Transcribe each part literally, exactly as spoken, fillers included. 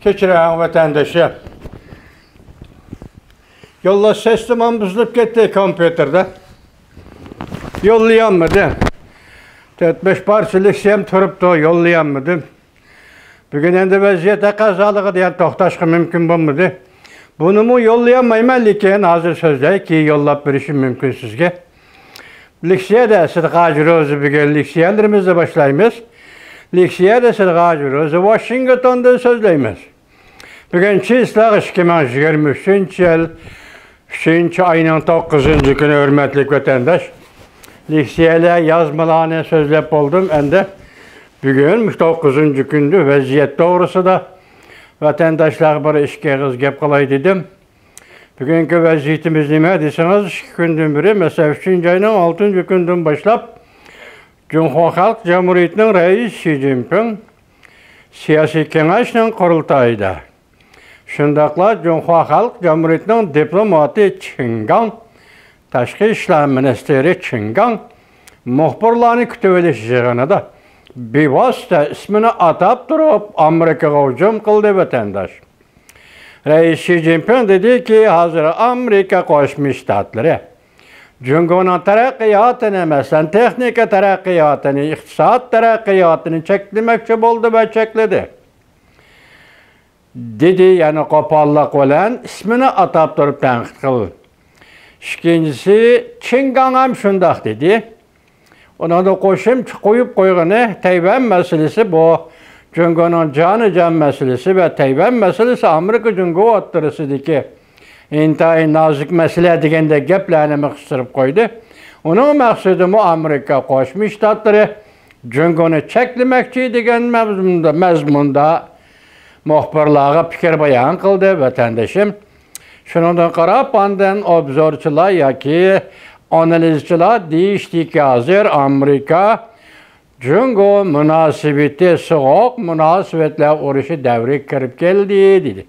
كەچۈرۈڭ ۋەتەندىشىم. يوللاش سىستېمام بۇزۇلۇپ كەتتى كومپيۇتېردا. يوللىيالمىدىم. تۆت-بەش پارچە لېكسىيەم تۇرۇپتۇ، يوللىيالمىدىم. بۈگۈن ئەمدى ۋەزىيەت ھەققى ئەزالىقى دېگەن توختاشقا مۇمكىن بولمىدى. بۇنىمۇ يوللىيالمايمەن، لېكىن ھازىر سۆزلەي، كېيىن يوللاپ بېرىشىم مۇمكىن سىزگە. لېكسىيەدە سىدىق ھاجى روزى، بۈگۈن لېكسىيەلىرىمىزنى باشلايمىز. لېكسىيەدە سىدىق ھاجى روزى ۋاشىنگتوندىن سۆزلەيمىز. بۈگۈن چىسلاق ئىككى مىڭ يىگىرمە ئۈچىنچى يىل، ئۈچىنچى ئاينىڭ توققۇزىنچى كۈنى، ھۆرمەتلىك ۋەتەنداش. لېكسىيەلەر، يازمىلارنى سۆزلەپ بولدۇم. ئەمدى بۈگۈن مۇشۇ توققۇزىنچى كۈندە ۋەزىيەت توغرىسىدا ۋەتەنداشلارغا بىر ئىككى ئېغىز گەپ قىلاي دېدىم. بۈگۈنكى ۋەزىيىتىمىز نېمە دېسىڭىز، ئىككى كۈندىن بېرى، مەسىلەن، ئۈچىنچى ئاينىڭ ئالتىنچى كۈنىدىن باشلاپ، جۇڭخۇا خەلق جۇمھۇرىيىتىنىڭ رەئىسى شى جىنپىڭ سىياسىي كېڭەشنىڭ قۇرۇلتىيىدا، شۇنداقلا جۇڭخۇا خەلق جۇمھۇرىيىتىنىڭ دىپلوماتى چېن گاڭ، تاشقى ئىشلار مىنىستىرى چېن گاڭ مۇخبىرلارنى كۈتۈۋېلىش يىغىنىدا بىۋاسىتە ئىسمىنى ئاتاپ تۇرۇپ، ئامېرىكىغا ھۇجۇم قىلدى، ۋەتەنداش. رەئىس شى جىنپىڭ دېدىكى، ھازىر ئامېرىكا قوشما شتاتلىرى جۇڭگونىڭ تەرەققىياتىنى، مەسىلەن، تېخنىكا تەرەققىياتىنى، ئىقتىساد تەرەققىياتىنى چەكلىمەكچى بولدى ۋە چەكلىدى، دېدى. يەنە قوپاللىق بىلەن ئىسمىنى ئاتاپ تۇرۇپ تەنقىد قىلدى. ئىككىنچىسى، چېن گاڭ ھەم شۇنداق دېدى. ئۇنىڭدا قوشۇمچە قويۇپ قويغىنى، تەيۋەن مەسىلىسى بۇ جۇڭگونىڭ جانىجان مەسىلىسى ۋە تەيۋەن مەسىلىسى ئامېرىكا جۇڭگو ئوتتۇرىسىدىكى ئىنتايىن نازۇك مەسىلە دېگەندەك گەپلەرنىمۇ قىستۇرۇپ قويدى. ئۇنىڭ مەقسىتىمۇ ئامېرىكا قوشما شتاتلىرى جۇڭگونى چەكلىمەكچى دېگەن مەزمۇندا، مەزمۇندا مۇخبىرلارغا پىكىر بايان قىلدى، ۋەتەندىشىم. شۇنىڭدىن قاراپ، ئاندىن ئوبزورچىلار ياكى ئانالىزچىلار دېيىشتىكى، ھازىر ئامېرىكا جۇڭگو مۇناسىۋىتى سوغۇق مۇناسىۋەتلەر ئۇرۇشى دەۋرىگە كىرىپ كەلدى، دېدى.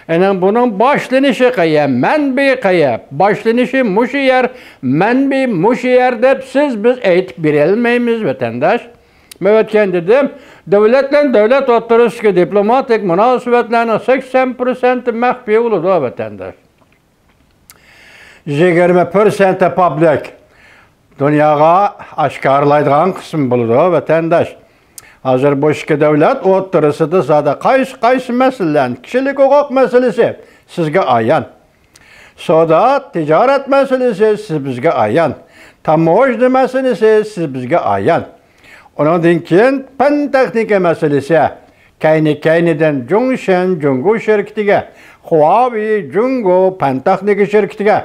ئەنە بۇنىڭ باشلىنىشى قەيەر، مەنبەسى قەيەر، باشلىنىشى مۇشۇ يەر، مەنبەسى مۇشۇ يەر دەپ سىز، بىز ئېيتىپ بېرەلمەيمىز، ۋەتەنداش. مەن ئۆتكەن دېدىم، دۆلەت بىلەن دۆلەت ئوتتۇرىسىدىكى دىپلوماتىك مۇناسىۋەتلەرنىڭ سەكسەن پىرسەنتى مەخپىي بولىدۇ، ۋەتەنداش. يىگىرمە پىرسەنتى پابلىك، دۇنياغا ئاشكارىلايدىغان قىسىم بولىدۇ، ۋەتەنداش. ھازىر بۇ ئىككى دۆلەت ئوتتۇرىسىدا زادى قايسى، قايسى مەسىلىلەرنى، كىشىلىك ھوقۇق مەسىلىسى سىزگە ئايان. سودا، تىجارەت مەسىلىسى سىز بىزگە ئايان. تاموژنا مەسىلىسى سىز بىزگە ئايان. ئۇنىڭدىن كېيىن پەن تېخنىكا مەسىلىسى. كەينى-كەينىدىن جۇڭشېن جۇڭگو شىركىتىگە، خۇاۋېي جۇڭگو پەن تېخنىكا شىركىتىگە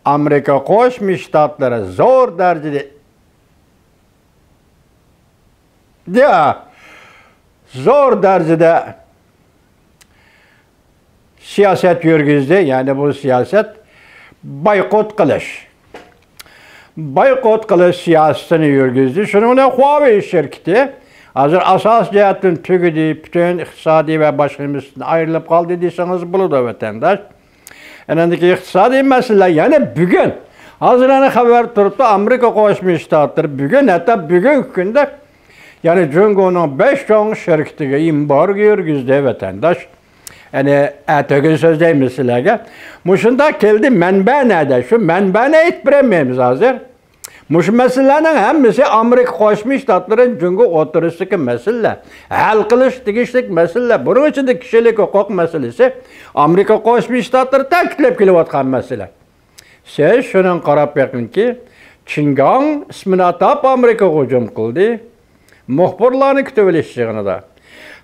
ئامېرىكا قوشما شتاتلىرى زور دەرىجىدە، يا، زور دەرىجىدە سىياسەت يۈرگۈزدى. يەنى بۇ سىياسەت بايقۇت قىلىش. بايقۇت قىلىش سىياسىتىنى يۈرگۈزدى. شۇنىڭ بىلەن خۇاۋېي شىركىتى ھازىر ئاساسىي جەھەتتىن تۈگىدى، پۈتۈن ئىقتىسادىي ۋە باشقا نېمىسىدىن ئايرىلىپ قالدى دېسىڭىز بولىدۇ، ۋەتەنداش. ئەنە ئىقتىسادىي مەسىلىلەر يەنە بۈگۈن، ھازىر ئەنە خەۋەر تۇرۇپتۇ، ئامېرىكا قوشما شتاتلىرى بۈگۈن، ھەتتا بۈگۈنكى كۈندە يەنە جۇڭگونىڭ بەش چوڭ شىركىتىگە ئېمبارگو يۈرگۈزدى، ۋەتەنداش. يەنى ئەتىگۈن سۆزلەيمىز سىلەرگە. مۇشۇنداق كەلدى، مەنبە نەدە؟ شۇ مەنبەنى ئېيتىپ بېرەلمەيمىز ھازىر. مۇشۇ مەسىلىلەرنىڭ ھەممىسى ئامېرىكا قوشما شتاتلىرى جۇڭگو ئوتتۇرىسىدىكى مەسىلىلەر. ھەل قىلىش تېگىشلىك مەسىلىلەر. بۇنىڭ ئىچىدە كىشىلىك ھوقۇق مەسىلىسى ئامېرىكا قوشما شتاتلىرى تەكىتلەپ كېلىۋاتقان مەسىلە. سىز شۇنىڭغا قاراپ بېقىڭكى، چېن گاڭ ئىسمىنى ئاتاپ ئامېرىكىغا ھۇجۇم قىلدى. مۇخبىرلارنى كۈتۈۋېلىش يىغىنىدا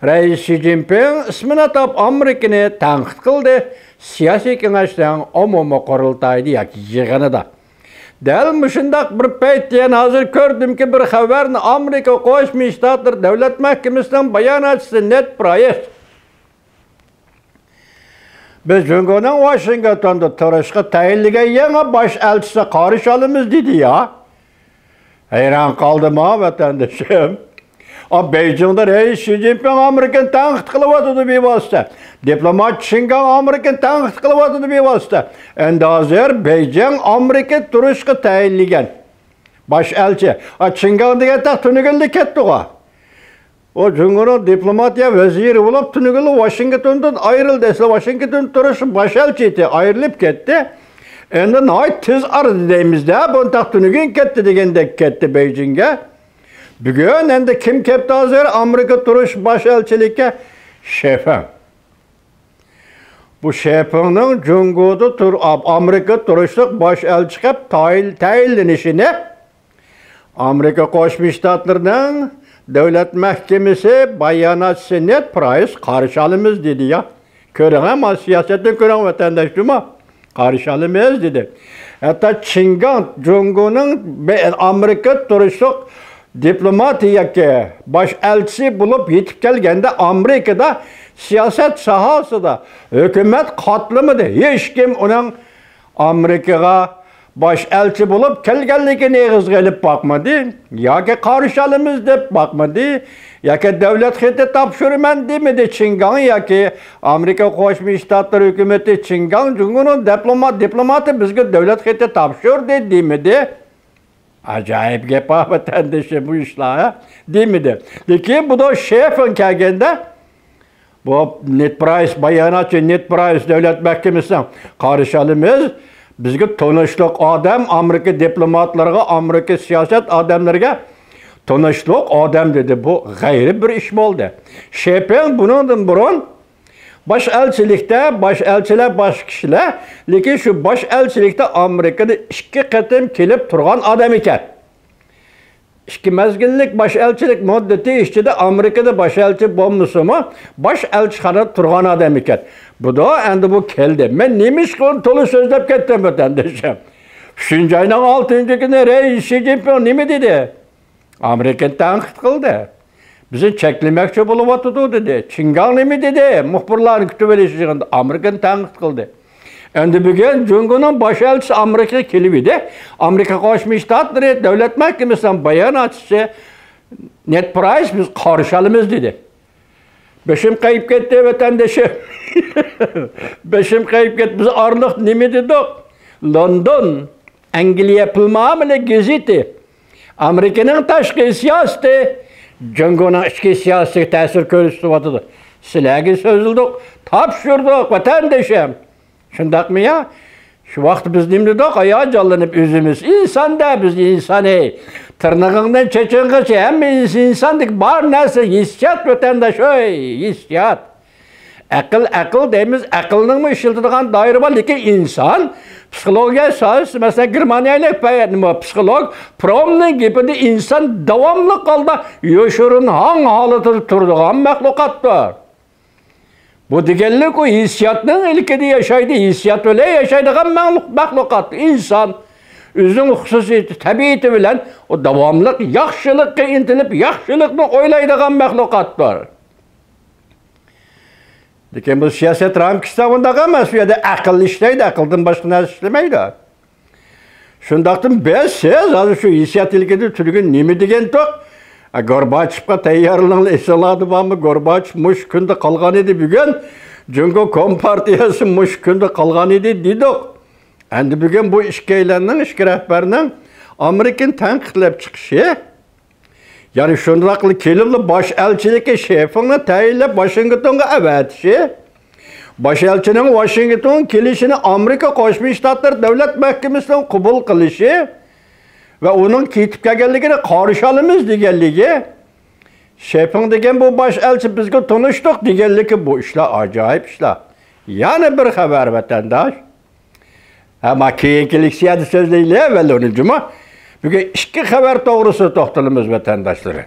رەئىس شى جىنپىڭ ئىسمىنى ئاتاپ ئامېرىكىنى تەنقىد قىلدى. سىياسىي كېڭەشنىڭ ئومۇمىي قۇرۇلتايىدا ياكى يىغىنىدا. دەل مۇشۇنداق بىر پەيتتە يەنە ھازىر كۆردۈمكى، بىر خەۋەرنى ئامېرىكا قوشما شتاتلىرى دۆلەت مەھكىمىسىنىڭ باياناتچىسى نېد پرايس. بىز جۇڭگونىڭ ۋاشىنگتوندا تۇرۇشقا تەيىنلىگەن يېڭى باش ئەلچىسىنى قارشى ئالىمىز، دېدى يا. ھەيران قالدىم ھا، ۋەتەندىشىم. ئا، بېيجىڭدا رەئىس شى جىنپىڭ ئامېرىكىنى تەنقىد قىلىۋاتىدۇ بىۋاسىتە. دىپلومات چېن گاڭ ئامېرىكىنى تەنقىد قىلىۋاتىدۇ بىۋاسىتە. ئەمدى ھازىر بېيجىڭ ئامېرىكا تۇرۇشقا تەيىنلىگەن باش ئەلچى. ئا، چېن گاڭ دېگەن تاق تۈنۈگۈندە كەتتىغۇ. ئۇ جۇڭگونىڭ دىپلوماتىيە ۋەزىرى بولۇپ، تۈنۈگۈنلا ۋاشىنگتوندىن ئايرىلدى. ئەسلى ۋاشىنگتون تۇرۇش باش ئەلچىسى ئايرىلىپ كەتتى. ئەندى ناھايىتى تېز ئارىدا دەيمىز-دە، بۇنداق تۈنۈگۈن كەتتى دېگەندەك كەتتى بېيجىڭگە. بۈگۈن ئەندى كىم كەپتۇ ھازىر ئامېرىكا تۇرۇش باش ئەلچىلىككە؟ شېفېڭ. بۇ شېفېڭنىڭ جۇڭگودا تۇر-، ئامېرىكا تۇرۇشلۇق باش ئەلچى قىلىپ تايىن-، تەيىنلىنىشىنى ئامېرىكا قوشما شتاتلىرىنىڭ دۆلەت مەھكىمىسى باياناتچىسى نېد پرايس قارشى ئالىمىز دېدى يا. كۆرۈڭ، ھە، مانا سىياسەتنى كۆرۈڭ، ۋەتەنداش جۇما. قارشى ئالىمىز دېدى. ھەتتا چىن گاڭ جۇڭگونىڭ بە-، ئامېرىكا تۇرۇشلۇق دىپلوماتى ياكى باش ئەلچىسى بولۇپ يېتىپ كەلگەندە، ئامېرىكىدا سىياسەت ساھەسىدە ھۆكۈمەت قاتلىمىدا ھېچكىم ئۇنىڭ ئامېرىكىغا باش ئەلچى بولۇپ كەلگەنلىكىنى ئېغىزغا ئېلىپ باقمىدى، ياكى قارشى ئالىمىز دەپ باقمىدى، ياكى دۆلەت خېتى تاپشۇرىمەن دېمىدى چىن گاڭ، ياكى ئامېرىكا قوشما شتاتلىرى ھۆكۈمىتى چىن گاڭ جۇڭگونىڭ دىپلومات، دىپلوماتى بىزگە دۆلەت خېتى تاپشۇردى دېمىدى. ئاجايىپ گەپ ۋەتەندىشىم بۇ ئىشلار، ھە؟ دېمىدى. لېكىن بۇدا شېفېڭ كەلگەندە، بۇ نېد پرايس، باياناتچى نېد پرايس دۆلەت مەھكىمىسىنىڭ قارشى ئالىمىز، بىزگە تونۇشلۇق ئادەم، ئامېرىكا دىپلوماتلىرىغا، ئامېرىكا سىياسەت ئادەملىرىگە تونۇشلۇق ئادەم دېدى. بۇ غەيرىي بىر ئىش بولدى. شېپېڭ بۇنىڭدىن بۇرۇن باش ئەلچىلىكتە، باش ئەلچىلەر، باشقا كىشىلەر، لېكىن شۇ باش ئەلچىلىكتە ئامېرىكىدا ئىككى قېتىم كېلىپ تۇرغان ئادەم ئىكەن. ئىككى مەزگىللىك باش ئەلچىلىك مۇددىتى ئىچىدە ئامېرىكىدا باش ئەلچى بولمىسىمۇ، باش ئەلچىخانىدا تۇرغان ئادەم ئىكەن. بۇدا ئەندى بۇ كەلدى. مەن نېمە ئىش قىلدىم، تولا سۆزلەپ كەتتىم، ۋەتەندىشىم. ئۈچىنچى ئاينىڭ ئالتىنچى كۈنى رەئىس شى جىنپىڭ نېمە دېدى؟ ئامېرىكىنى تەنقىد قىلدى. بىزنى چەكلىمەكچى بولۇۋاتىدۇ دېدى. چىن گاڭ نېمە دېدى؟ مۇخبىرلارنى كۈتۈۋېلىش يىغىنىدا ئامېرىكىنى تەنقىد قىلدى. ئەندى بۈگۈن جۇڭگونىڭ باش ئەلچىسى ئامېرىكىغا كېلىۋىدى. ئامېرىكا قوشما شتاتلىرى دۆلەت مەھكىمىسىنىڭ باياناتچىسى نېد پرايس بىز قارشى ئالىمىز دېدى. بېشىم قېيىپ كەتتى، ۋەتەندىشىم. بېشىم قېيىپ كەتتى. بىز ئارىلىق نېمە دېدۇق؟ لوندون، ئەنگلىيە پىلمامىلى گېزىتى، ئامېرىكىنىڭ تاشقى سىياسىتى جۇڭگونىڭ ئىچكى سىياسىتىگە تەسىر كۆرسىتىۋاتىدۇ. سىلەرگە سۆزلىدۇق، تاپشۇردۇق، ۋەتەندىشىم. شۇنداقمۇ يا؟ شۇ ۋاقىت بىز نېمە دېدۇق؟ ھاياجانلىنىپ ئۆزىمىز. ئىنسان-دە بىز، ئىنسان، ھەي. تىرنىقىڭدىن چېچىڭغىچە ھەممە ئىنس-، ئىنساندىكى بار نەرسە ھېسسىيات، ۋەتەنداش، ھەي، ھېسسىيات. ئەقىل، ئەقىل دەيمىز، ئەقىلنىڭمۇ ئىشلىتىدىغان دائىرە بار، لېكىن ئىنسان پسىخولوگىيە ساھەسى، مەسىلەن، گېرمانىيەلىك پە-، نېمە، پسىخولوگ پرومنىڭ گېپىدە ئىنسان داۋاملىق ھالدا يوشۇرۇن ھاڭ ھالىتىدە تۇرىدىغان مەخلۇقاتتۇر. بۇ دېگەنلىك ئۇ ھېسسىياتنىڭ ئىلكىدە ياشايدۇ، ھېسسىيات بىلەن ياشايدىغان مەخلۇق-، مەخلۇقات. ئىنسان ئۆزىنىڭ خۇسۇسىيىتى، تەبىئىتى بىلەن ئۇ داۋاملىق ياخشىلىققا ئىنتىلىپ، ياخشىلىقنى ئويلايدىغان مەخلۇقاتتۇر. لېكىن بۇ سىياسەت رامكىسىدا ئۇنداق ئەمەس. بۇ يەردە ئەقىل ئىشلەيدۇ، ئەقىلدىن باشقا نەرسە ئىشلىمەيدۇ. شۇنداقتىن بىز، سىز ھازىر شۇ ھېسسىيات ئىلكىدە تۈنۈگۈن نېمە دېگەنتۇق؟ ئە، گورباچېۋقا تەييارلىنىڭلار، ئېسىڭلاردا بارمۇ؟ گورباچېۋ مۇشۇ كۈندە قالغان ئىدى بۈگۈن، جۇڭگو كومپارتىيەسى مۇشۇ كۈندە قالغان ئىدى دېدۇق. ئەندى بۈگۈن بۇ ئىككىيلەننىڭ، ئىككى رەھبەرنىڭ ئامېرىكىنى تەنقىدلەپ چىقىشى، يەنى شۇنداقلا كېلىپلا باش ئەلچىلىككە شېفېڭنى تەيىنلەپ ۋاشىنگتونغا ئەۋەتىشى، باش ئەلچىنىڭ ۋاشىنگتونغا كېلىشىنى ئامېرىكا قوشما شتاتلىرى دۆلەت مەھكىمىسىنىڭ قوبۇل قىلىشى ۋە ئۇنىڭ كېتىپ كەلگەنلىكىنى قارشى ئالىمىز دېگەنلىكى، شېفېڭ دېگەن بۇ باش ئەلچى بىزگە تونۇشلۇق دېگەنلىكى، بۇ ئىشلار ئاجايىپ ئىشلار. يەنە بىر خەۋەر، ۋەتەنداش. ئەمما كېيىنكى لېكسىيەدە سۆزلەيلى، ئەۋۋەل ئۇنى جۇمۇ. بۈگۈن ئىككى خەۋەر توغرىسىدا توختىلىمىز، ۋەتەنداشلىرى.